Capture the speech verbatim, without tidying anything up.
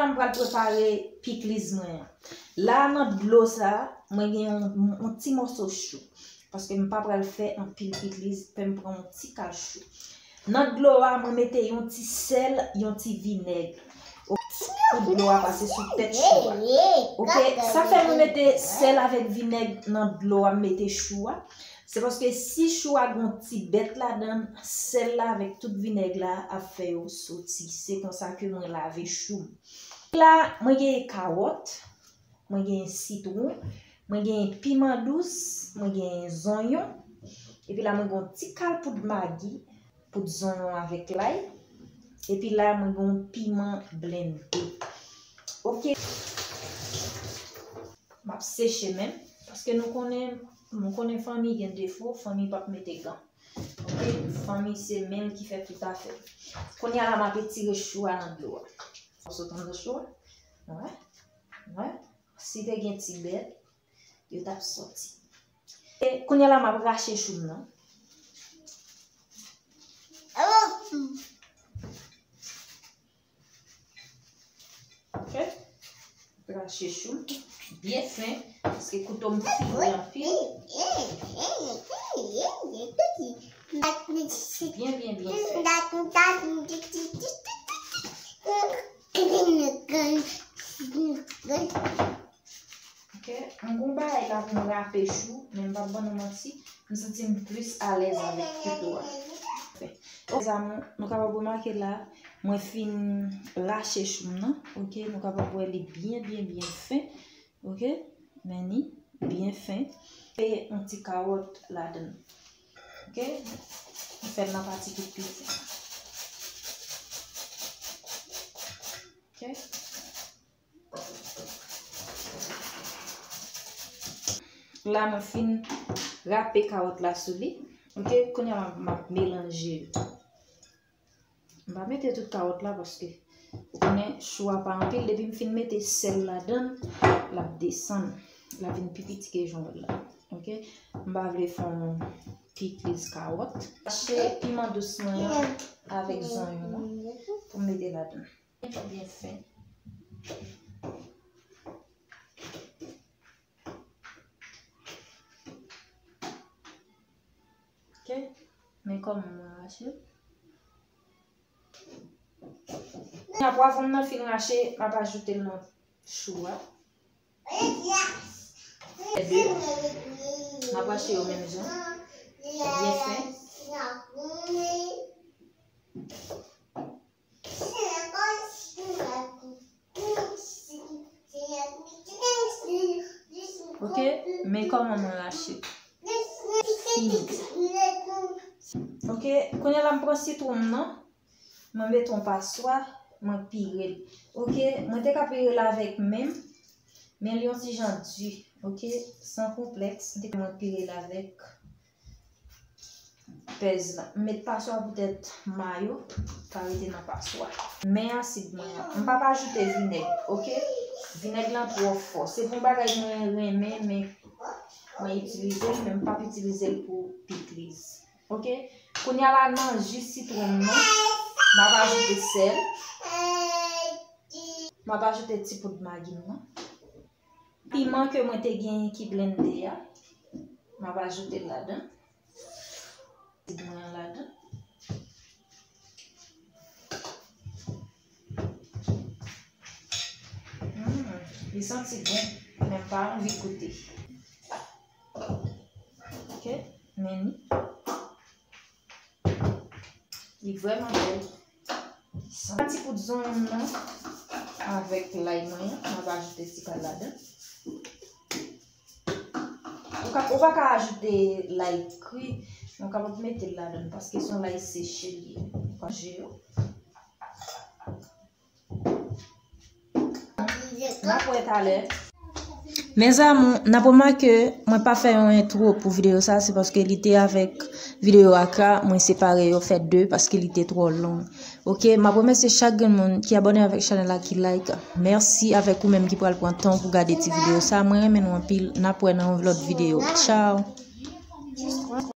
M pral prepare pikliz mwen an. La, nan dlo sa, mwen gen yon, yon ti mòso chou. Paske m pa pral fè anpil pikliz, fè m pran yon ti kal chou. Nan dlo a, mwen mete yon ti sèl, yon ti vinèg. Pou dlo a pase sou tèt chou a. Oke, sa fè mwen mete sèl avèk vinèg nan dlo a, m mete chou a. Se paske si chou a gon ti bèt ladan, sèl la avèk tout vinèg la ap fè yo soti. Se konsa ke mwen lave chou m. La, mwen gen kawòt, mwen gen sitwon, mwen gen piman dous, mwen gen zonyon. Epi la, mwen gen yon ti kal poud magi, poud zonyon avèk lay. Epi la, mwen gen yon piman blende. Oke. M ap seche men m, paske nou konnen, nou konnen fanmi gen defo, fanmi p ap mete gan. Oke, fanmi se men l ki fè tout afè. Kounye a la, m ap etire chou a nan dlo a. Ou sot anndan chou a? Wè, wè. Si te gen ti bèt, yo t ap soti. E kounye a la, m ap rache chou m nan. Oke. Rache chou m byen fen, paske kouto m fini anpil. Byen, byen, byen fen. Oke, m gon bagay la pou m rape chou, men m p ap ban nou manti, m santi m plis alèz avèk kouto a. Oke, zanmi, nou kapab remake la, mwen fin rache chou m nan, oke, nou kapab wè li byen, byen, byen fen, oke, men li byen fen, e yon ti kawòt ladan l, oke, m fè l nan pati ki pi fen, oke. La, mwen fin rape kawòt la sou li. Oke, kounye a m ap, m ap melanje yo. M pa mete tout kawòt la paske ou konnen chou a pa anpil. Depi m fin mete sèl ladan l, l ap desann. L ap vin pi piti ke jan w wè l la. Oke? M pa vle fè yon pikliz kawòt. Rache piman dous mwen an avèk zonyon an pou m mete ladan l. Byen fen. Oke, men kòman mwen rache. Kounye a pwavwon m nan fin rache, m ap ajoute l nan chou a. Fè de. M ap rache yo menm jan. Byen fen. Oke, men kòman mwen rache. Fini. Oke, kounye a la m pran sitwon m nan. Mwen mete yon paswa, mwen pire l. Oke, mwen te ka pire l avèk men m, men li yon ti jan di. Oke, san konplèks, mwen te ka mwen pire l avèk pèz la. M met paswa poutèt mayo pa rete nan paswa. Men asid mwen an. M p ap ajoute vinèg, oke? Vinèg lan twò fò. Se pou yon bagay mwen renmen, men mwen itilize l, men m p ap itilize l pou pikliz. Oke? Kounye a la, nan ji sitwon m nan, m ap ajoute sèl. M ap ajoute ti poud magi m nan. Piman ke mwen te genyen ki blende a, m ap ajoute l ladan. Ti mwen an ladan. Mm, li santi bon, men m pa anvi goute. Oke, men li. Li vrèman bèl. Sa ti poud zonyon m nan avèk lay mwen an, m ap ajoute ti kal ladan. Ou ka, ou pa ka ajoute lay kri, men ou kapab mete l ladan paske se yon lay seche li ye. Ou ka manje yo. N ap wè talè. Mes amours, n ap remake mwen pa fè yon entwo pou videyo sa, se paske li te avèk videyo a ka, mwen separe yo fè de paske li te twò long. Oke, m ap remèsye chak grenn moun ki abòne avèk chanèl la, ki like. Mèsi avèk ou menm ki pral pran tan pou gade ti videyo sa. Mwen renmen nou anpil. N ap wè nan yon lòt videyo. Tchao.